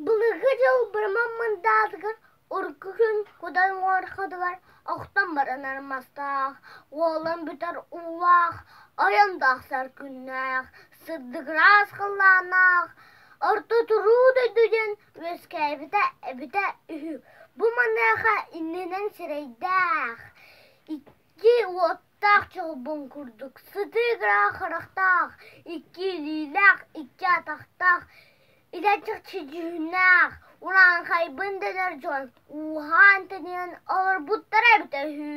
Былыргы дьыл бырыман мындаатыгар урукку күн кудай уҥуорхатыгар охтон баранар мастаах, уолан бүтэр уулаах, ойон тахсар күннээх, сырдык ыраас халлааннаах, орто туруу дойду диэн үөскээбитэ эбитэ үһү. Бу маныаха иннинэн сирэйдээх, икки уоттаах чолбон курдук сытыы ыраах харахтаах, икки илиилээх, икки атахтаах, Илэ чахчы дьүһүннээх, урааҥхайбын дэнэр дьон ууһаан-тэнийэн олорбуттара эбитэ үһү.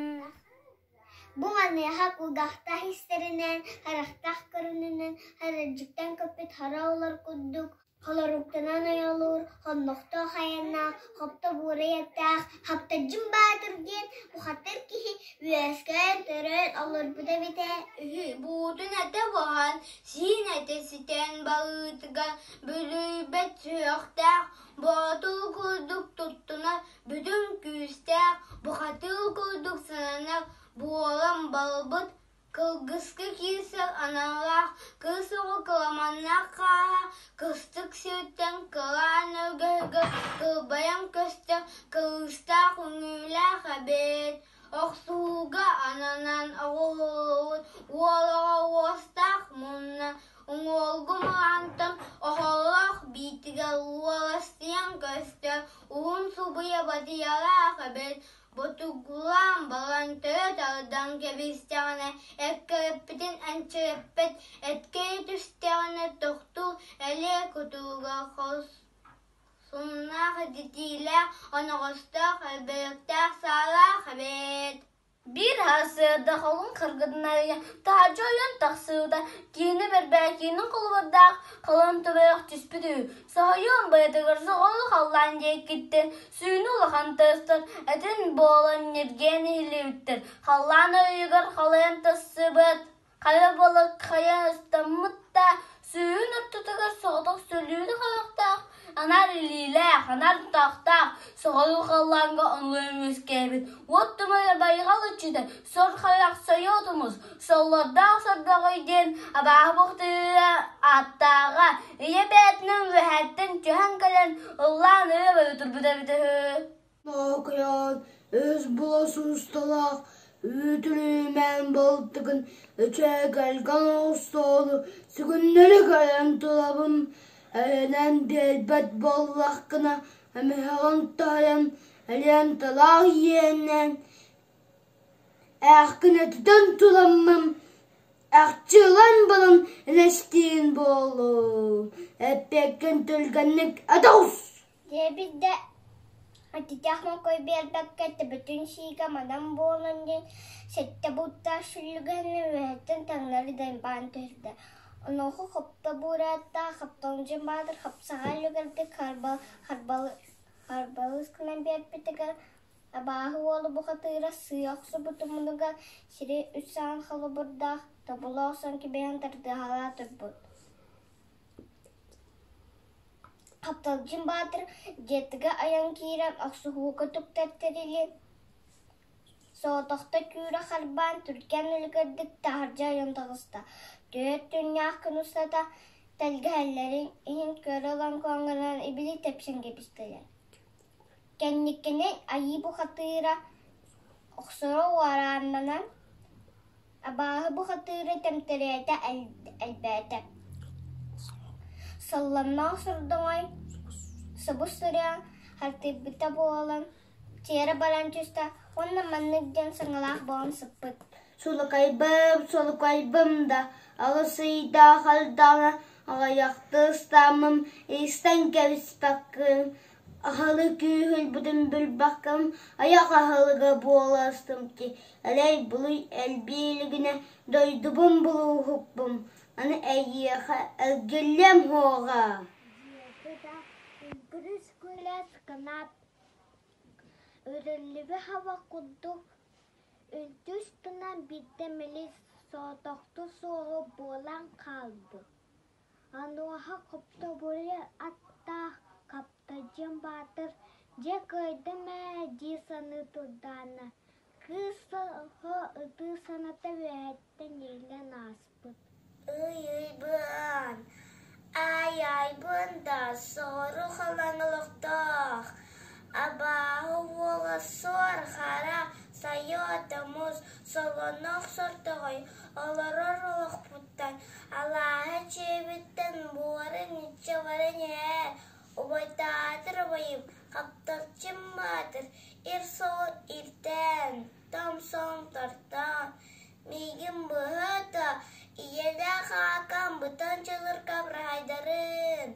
Бу маныаха кулгаахтаах истэринэн, харахтаах көрүнүнэн харалдьыктан көппүт хара олор курдук холоруктанан ойолуур, хоннохтоох айаннаах, хопто буурай эттээх Хаптадьым Баатыр диэн бухатыр киһи үөскээн төрөөн олорбута эбитэ үһү. Буутун этэ буһан, сиин этэ ситэн балыытыгар бүлүйбэт сүһүөхтээх, боотул курдук туттунар бүтүн күүстээх, бухатыыр курдук сананар буолан балбыт, кылгыска киирсэр аналлаах кыыс оҕо кыламаннаах хааһа кыстык сиртэн кылаан өргөһүгэр кылбайан көстөр кырыыстаах үҥүүлээх эбит. Охсуһууга ананан оҕуһуллубут уол оҕо уостаах мунна уҥуоргу мыраантан оһоллоох биитигэр уоластыйан көстөр уһун субуйа батыйалаах эбит. Ботугураан баран төлө тардан кэбистэҕинэ эккирэппитин энчирэппит, эткэй түстэҕинэ тохтуур элиэ кутуруга хорсуннаах этитиилээх, оноҕостоох, элбэрэктээх саалаах эбит. Биир сарсыарда холун кыргыдынарыйа таһырдьа ойон тахсыбыта, киинэ бэрбээкиинин холобурдаах халыҥ төбөлөөх түспүт үһү. Соһуйуон быатыгар соҕуруу халлаан диэкиттэн сүүнэ улахан тыастар этин буолан ньиргийэн иһиллибиттэр. Халлаан ойугар халыйан тахсыбыт, хайа балык хайа ыстаммыт да сүүһүн ортотугар соҕотох сөлүүнү харахтаах, анар илиилээх, анар тутахтаах соҕуруу халлааҥҥа онлуйан үөскээбит уот тумара байҕал иччитэ сор харах сойуо тумус, соллордоох сордоҕой диэн абааһы бухатыыра ааттааҕа ийэ бэйэтинэн үөһэттэн түһэн кэлэн ыллаан ырыа бары турбута эбитэ үһү. Оокуйаан өс була суусталаах үүтүрүүмээн балтыгын үчүгэйгэн оҥостоору сүгүннэри көрөн турабын, эрэнэн биэрбэт буоллаххына эмиһэҕин таһыйан ленталаах иэннээн ээххин этитэн тураммын Ахчы ылан булан элэстиин буолуо, эппиэккин түргэнник атаҕыс Диэбит да атытах моҥкой биэрбэккэ төбөтүн сиигэ манан буолан диэн сэттэ бууттаах сүллүгэһин үөһэттэн таҥнары дайбаан түһэрдэ. Онуоха хопто буорааттаах Хапталдьын Баатыр хапсаҕай үлүгэрдик харбалыс гынан биэрбитигэр Абааһы уолу бухатыыра сыа охсубут омунугар сири үс саҕан холобурдаах тобула охсон кэбиһэн тардыалаа турбут. Хапталдьын Баатыр дьиэтигэр айан киирэн охсуһууга туттар тэрили соҕотохто күүрэ харбаан түргэн үлүгэрдик таһырдьа ойон таҕыста. Түөрт түүннээх күн устата тэлгэһэлэрин иһин көрө ылан куоҥанан ибили тэпсэн кэбистилэр. Кэнникинэн айыы бухатыыра охсоро уорааннанан, абааһы бухатыыра тэмтэрээтэ элбээтэ. Салланнаах сордоҥой субус-сырыа хартыйбыта буолан, тиэрэ баран түстэ уонна маннык диэн саҥалаах буолан сыппыт. Сулукайбым, сулукайбым да, аҕыс ыйдаах ардаҕына аҕыйахта ыстааммын истэн кэбиспэккин, Аһылык күүһүрбүтүн билбэккэм айах аһылыга буоластым дии, элэй-булуй элбии илигинэ дойдубун булууһукпун, аны эйиэхэ эргиллиэм суоҕа Дьиэтэ да үҥкүрүс күлэс гынаат, үрүллүбүт хаба курдук үнтү устунан биирдэ мэлис соҕотохто суоҕу буолан хаалбыт. Онуоха хоптобуруйа аттаах Хаптадьым Баатыр дьэ кыайдым ээ дии саныы турдаҕына, кыыс оҕо ытыы саната үөһэттэн иһиллэн ааспыт. Ый-ыйбыан! Аай-аайбын да соҕуруу халлааҥҥа олохтоох, абааһы уола суор хара, сайыа тумус, солоноох сордоҕой олорор олохпуттан, алааһы чиэбиттэн буорун иччи баран иһэр, убайдаатар убайым, хапталчым баатыр, ир суол ирдээн, том-сом тартаан, миигин быһа да, ийэлээх аакам бытан чылырка быраһайдарын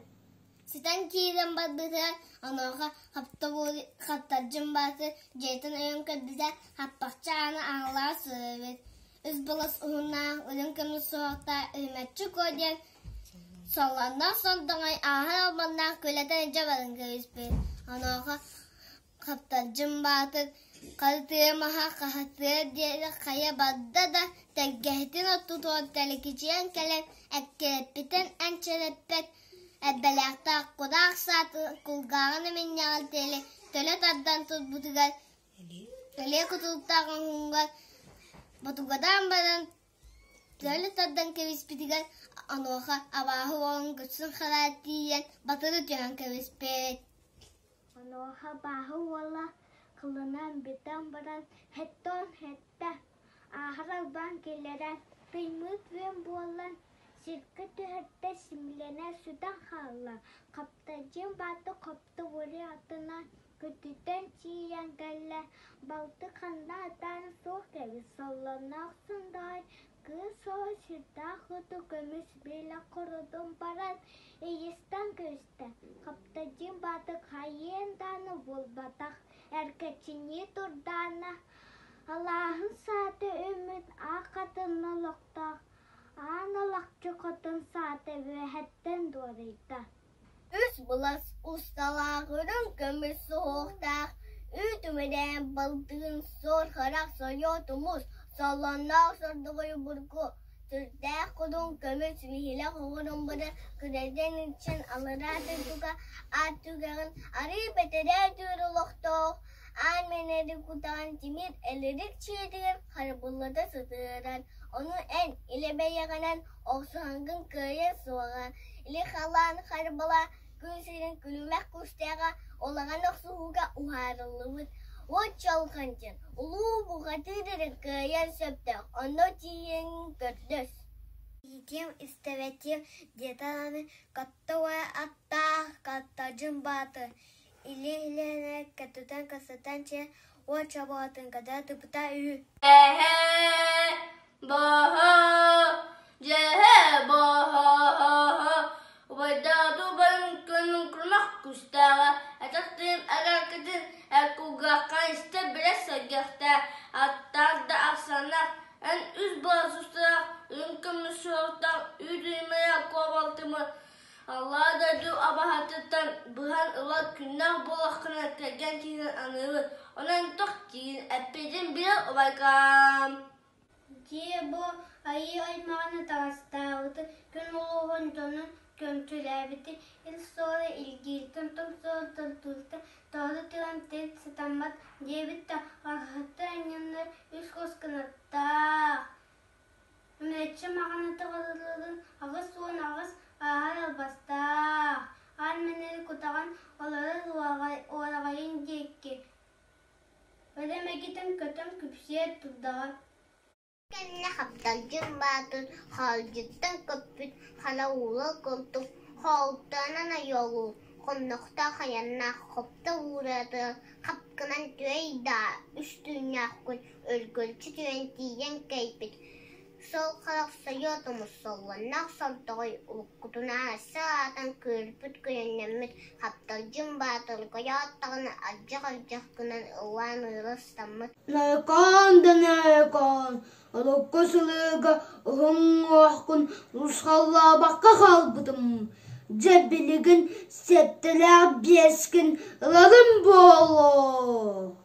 Ситэн киирэн барбыта, онуоха хаптардьым бааты дьиэтин ойон көрбүтэ, хаппахчы ааны аҥалаах сытар эбит. Үс былас уһуннаах үрүҥ көмүс суһуохтаах Үһүмэччи Куо диэн солонноох сонтоҥой ааһар албаннаах күлэтэн илдьэ баран кэбиспит. Онуоха Хаптардьым баатыр хары тыа маһа хаһатыар диэри хайа барда да, тэлгэһэтин оттутугар тэлэкичийэн кэлэн эккирэппитин энчирэппэт, эрбэлээхтээх кураах саатын кулгааҕын эминньэҕин тиэли төлө тардан турбутугар, элиэ кутуруктаах оҥоһугар ботугураан баран Төлө тардан кэбиспитигэр, онуоха абааһы уолун көхсүн хараа тиийэн батары түһэн кэбиспит. Онуоха абааһы уола кылынан бүтэн баран хэттон хэттэ, ааһар албаан киллэрэн, тыймыыт үөн буолан сиргэ түһэрдэ симилэнэ сүтэн хаалла. Хаптадьын бааты хопто уоруй атынан көтүтэн тиийэн кэллэ, балты ханна атаан суох эбит, соллонноох сындаҕай Кыыс ол сүрдээх хоту көмүс биэлэ хоротун баран ыйыстан көрүстэ, Хаптадьын баатык хайыан даҕаны буолбатах, эркэччиннии турдаҕына алааһын саата үүммүт аах хатын олохтоох аан алахчы хотун саата үөһэттэн дуорайда. Үс былас усталаах үрүҥ көмүс суһуохтаах, үүт үмүрээн балтыын суор харах сойуо тумус, солонноох сордоҕой обургу, сүрдээх кудуҥ көмүс биһилэх оҕуруммута күрэтэн иччэн аллараа дойдуга аат түгэҕин арыы бэтэрээ түүр олохтоох аан мэнэри кутаҕын тимир элэрик чиэтигэр харабыллата сытыаран, ону эн илэ бэйэҕинэн охсуһаҥҥын кыайыа суоҕа, или халаан харбала күн сирин күлүмэх кустээҕэ улахан охсуһууга уһаарыллыбыт уот чалҕан диэн улуу бухатыыр эрэ кыайар сөптөөх, онно тиийэн көрдөс. Иитиэм истэбэтиэм диэтэ даҕаны катта уойа аттаах Каттадьын Баатыр илин-илиэнэ кэтитэн-кэсэтэн чиэн уот чабаатын кэтэ тыппыта үһү. Эһээ, баһаа, дьэһээ, баһаа, убайдаах убайым күн кустааҕа, атахтыын араакытын кулгаахха истэ билэ сэргэхтээ, аттаах да ахсааннаах, эн үс баасустаах, үрүҥ көмүс суохтаах үүт үймэлээх куобалтымын Аллаа дойду абаһатыттан быһан ыла күннээх буоллаххына кэргэн киһини аныыбын, онон туох диигин эппитин билэр убайкаам. Дьиэ бу айыы аймаҕын таҥастаабыты, күн улууһун дьонун көмчүлээбити, ил суола илгииртэн тоҥ суола тардыылта, тоҕо тыган тил сатаммат диэбит да, арҕаһыттар анньаннар үс хос кынаттаах Үмүрүччү маҕаната харылыырын 88 ааһар албастаах, аан мэнэри кутаҕын олорор уораҕайын диэки өрө мэгитэн көтөн күпсүйэ турдаҕа. Кэннэ хапталдьын баатын хаалдьыттан көппүт хара уулар курдук хоолтоонон ойуолуур, хоннохтоох айаннаах хопто ууратыгар хапкынан түөй даа үс түүннээх күн өлгөлчү түһэн тиийэн кэлбит, сол харах сойуо тумус солуоннаах сордоҕой уруккутунааҕар өссө аатан күөлбүт күөннэммит хапталдьын баатыр койоот даҕаны алдьах-алдьах гынан ыллаан ыыра ыстаммыт. Нойкоон да нойкоон, урукку сылыыга уһун уҥуоххун урусхаллаабакка хаалбытым. Дьэ билигин сэттэлээх биэскин ыларым буолуо.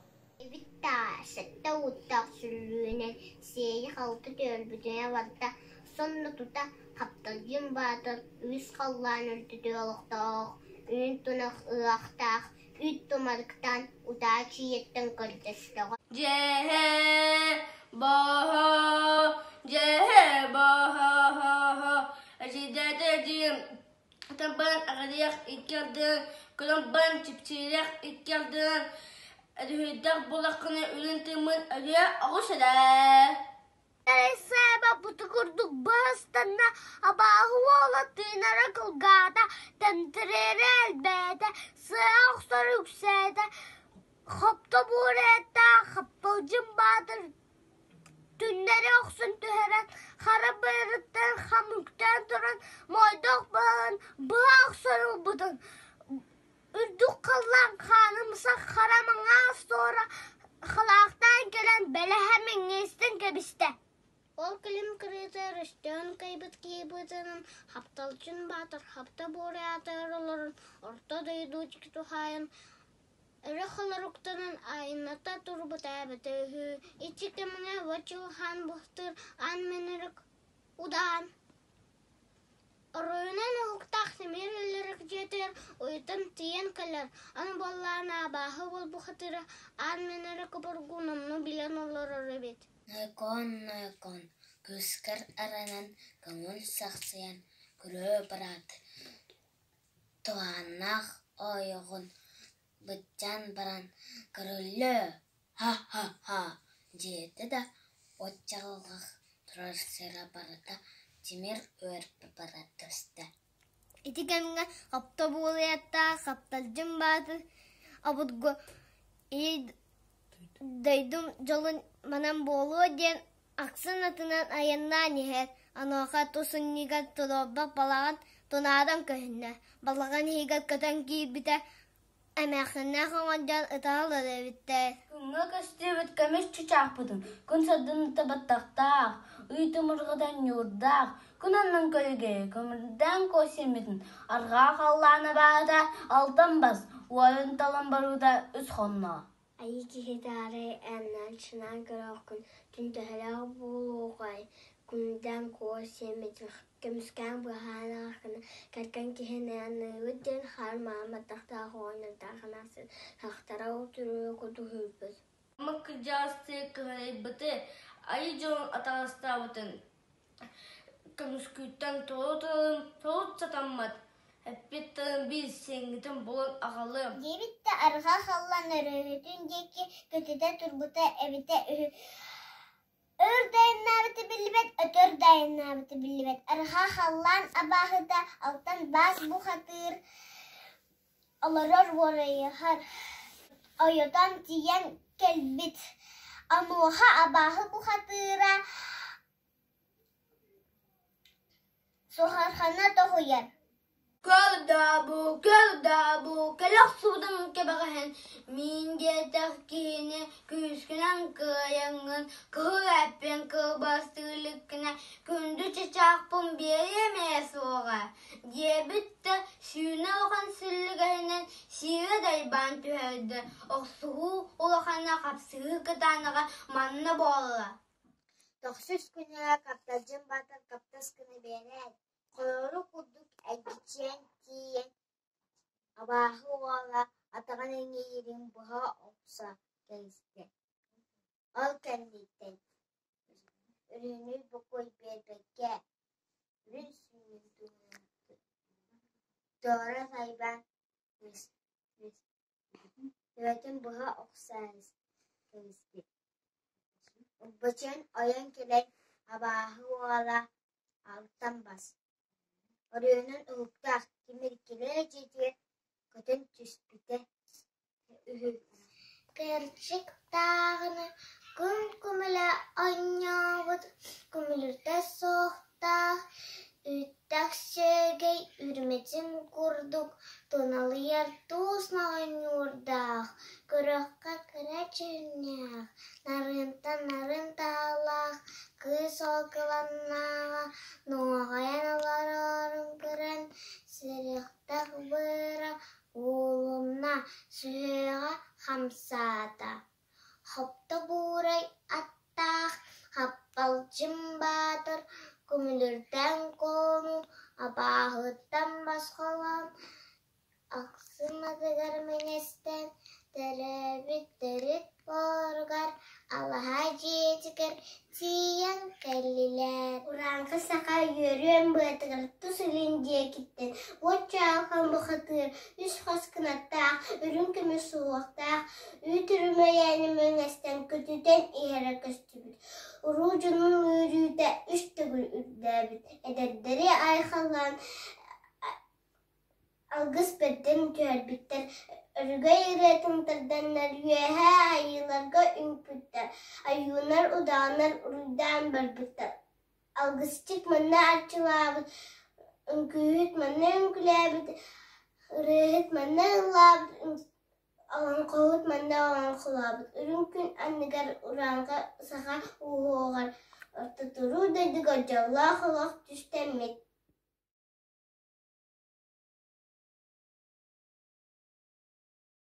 Эбит даа, сэттэ ууттаах сүллүүнэн сиэйи-халты түөлбүтүнэ барда, сонно тута Хапталдьын Баатыр үс халлаан үрдүтүгэр олохтоох, үүн тунах ыаахтаах, үүт тумарыктаан утаа чиийэттэн көрдөстөҕө. Дьэһэ баһа, дьэһэ баһа, эчидэтэ диэн. Этэн баран аҕырыйах икки ардынан, көрөн баран чипчириэх икки ардынан өрүһүйдэх буоллаххына үрүҥ тыыммын өрүө оҕус эрэ. Сээбэ буту курдук быһыстанна, абааһы уола тыынара кылгаата, тэмтэрэрэ элбээтэ, сыа охсор үксээтэ, хопто буурайаттаах хапталдьын баатыр түннэри охсон түһэрэн, хара быарыттан хамыктаан туран моойдоох баҕын быһа охсон ылбытын, үрдүк халлаан хаанымсах хара маҥаас суора халаахтаан кэлэн бэлэһэ мэҥҥэстэн кэбистэ. Ол кэлин кырыыта өрүстөөн кыайбыт киһи быытынан Хапталчын Баатыр хапта буорайаатыгар олорон орто дойду туһаайан өрө холоруктанан айанната турбута эбитэ үһү. Ити кэмҥэ Вачулхан бухтуур аан мэнэрик удаан Оройунан уһуктаах тимир өлөрүк дьиэтигэр уйутан тиийэн кэлэр, аны буоллаҕына абааһы буолбухатыра аан мэнэрик обургу номнуо билэн олорор эбит. Нойкоон, нойкоон, кыыскар аранан көҥүл сахсыйан күрүө бараат, туһааннаах ойоҕун быччаан баран «Көрүллүө, ха-ха-ха» диэтэ да, от чаҕылҕах турар сирэ барыта тимир үөрбэ бара түстэ. Ити кэмҥэ хопто буолуйаттаах хапталдьын баатыр обургу дойдум дьолун манан буолуо диэн ахсын атынан айаннаан иһэр, онуоха тус иннигэр туруорбах балаҕан тунааран көһүннэ. Балаҕан иһигэр көтөн киирбитэ, эмээхсиннээх оҥордон ытаһалар эбиттэр. Күҥҥэ көстүбүт көмүс чычаахпытын, күн сырдыҥыта баттахтаах, ый тумурҕатан ньуурдаах, күн аннын көлүгэ көмүрдээн куо сиэммитин арҕаа халлаана баата алтан бас, уойун талан барыыта үс хонно. Айыы киһи таары анааччынан көрөөххүн, түнтэһэлээх буолуоҕай, күндээн куо сиэммитин көмүскээн быһаанааххына, кэргэн киһини аныыбыт диэн хаар маҥан баттахтаах оҕонньордоох эмээхсин сахтара утуруйу кутуһуйбут. Ама кырдьаҕастыы кыһарыйбыты, айыы дьонун атаҕастаабытын көмүскүүттэн толору тылын толут сатаммат, эппит тылын биир сиэҥҥитин булан аҕалыам. Диэбит да арҕах халлан өрөһүтүн диэки көтүтэ турбута эбитэ үһү. Өр да айаннаабыта биллибэт, өтөр да айаннаабыта биллибэт. Арҕаа халлаан абааһыта алтан баас бухатыыр олорор уорайыһар ойутан тиийэн кэлбит. Онуоха абааһы бухатыыра Суһархана тоһуйар Көрдөбу, көрдөбу, кэлэ охсубутун кэбэҕэһин, мин диэтэх киһини күүскүнэн кыайаҥҥын, кыһыл эппин кылбастыы иликкинэ, күндү чычаахпын биэриэм ээ суоҕа, диэбит да сүүнэ улахан сүллүгэһинэн сиирэ дайбаан түһэрдэ, охсуһуу улахана хапсыһыы кытаанаҕа манна буолла. Тохсус күнүгэр Хапталдьын Баатыр хаптас гына биэрээт, холорук курдук эргичийэн тиийэн абааһы уола атаҕын эҥиирин быһа охсо кэбистэ. Ол кэнниттэн өрүһүнүй бокуой биэрбэккэ, үрүҥ сүүнүн туһунан туора сайбаан төбөтүн быһа охсон кэбиспит. Ылбычын ойон кэлэн абааһы уола алтан бас, оройунан уһуктаах тимир килиэ дьиэтигэр көтөн түспүтэ үһү. Кэрчик тааҕына күн көмүлэ оонньообут, көмүлүтэ суохтаах, үүттээх сүөгэй үрүмэтин курдук туналыйар туус оонньуурдаах, көрүөххэ кэрэ дьүһүннээх, нарынтан нарын таалаах кыыс оҕолоннооҕо нуоҕайан олорорун көрөн, сүрэхтэх быара уулунна, сүһүөҕэ хамсаата. Хопто буурай аттаах Хаппалдьын Баатыр көмүлүрдээн куону абааһыттан босхолоон, ахсым атыгар мэҥэстэн, төрөөбүт төрүт буоругар алаһа дьиэтигэр тиийэн кэллилэр. Урааҥхы саха үөрүөн быатыгар тус илин диэкиттэн уот бухатыыр үс хос кынаттаах, үрүҥ көмүс суһуохтаах, үүт үрүмэйээни мэҥэстэн көтүтэн иһэрэ көстүбүт. Уруу дьонун үөрүүтэ үс төгүл үрдээбит. Эдэрдэри айхаллаан алгыс бэрдин түһэрбиттэр, өрөгөй ырыатын тарданнар үөһээ айыыларга үҥпүттэр, ойууннар, удаҕаннар уруйдаан барбыттар. Алгысчыт манна арчылаабыт, үҥкүүһүт манна үҥкүүлээбит, ырыаһыт манна ыллаабыт, олоҥхоһут манна олоҥхолообут. Үрүҥ күн анныгар урааҥхай саха уһуоҕар Орто туруу дойдуга дьоллоох олох түстэммит.